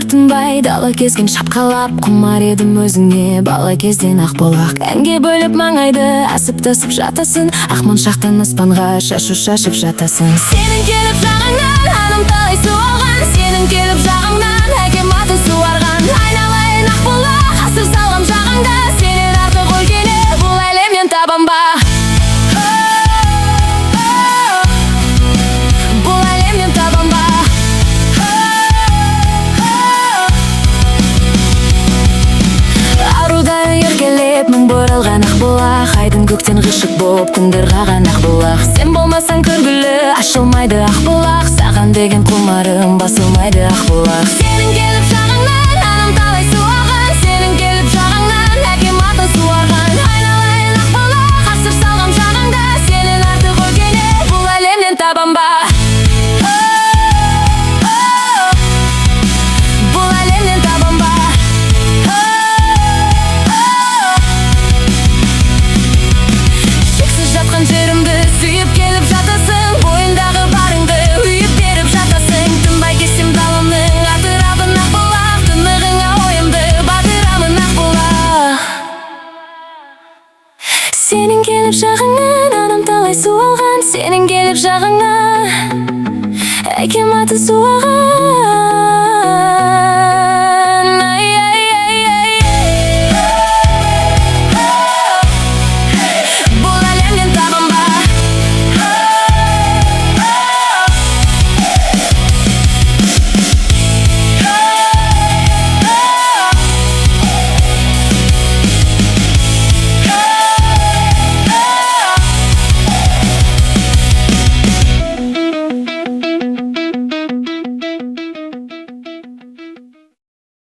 Өмір тынбай дала кезген шапқалап, құмар едім өзіңе бала кезден, Ақбұлақ. Әнге бөліп маңайды, асып тасып жатасың, ақ моншақтан аспанға шашу шашып жатасың. Сенің келіп жағыңнан анам талай су алған, сенің келіп жағыңнан әкем атын суарған. Айналайын, Ақбұлақ, асыр салғам жағыңда, сенен артық өлкені бұл әлемнен табам ба? Бұл әлемнен табам ба? Арудай еркелеп мың бұралған Ақбұлақ, айдын көктен ғашық болып күнді ырғаған Ақбұлақ. Сен болмасаң, кір гүлі ашылмайды, Ақбұлақ. Саған деген құмарым басылмайды, Ақбұлақ. Сенің келіп жағыңнан анам талай су алған, сенің келіп жағыңнан әкем атын суарған. Айналайын, Ақбұлақ, асыр салғам жағыңда, сенен артық өлкені бұл әлемнен табам ба? Бұл әлемнен табам ба? Шексіз жатқан жерімді сүйіп келіп жатасың, бойындағы барыңды үйіп беріп жатасың. Тынбай кессем даламның атырабын, Ақбұлақ, тынығыңа ойымды батырамын, Ақбұлақ. Сенің келіп жағыңнан анам талай су алған, сенің келіп жағыңнан әкем атын суарған.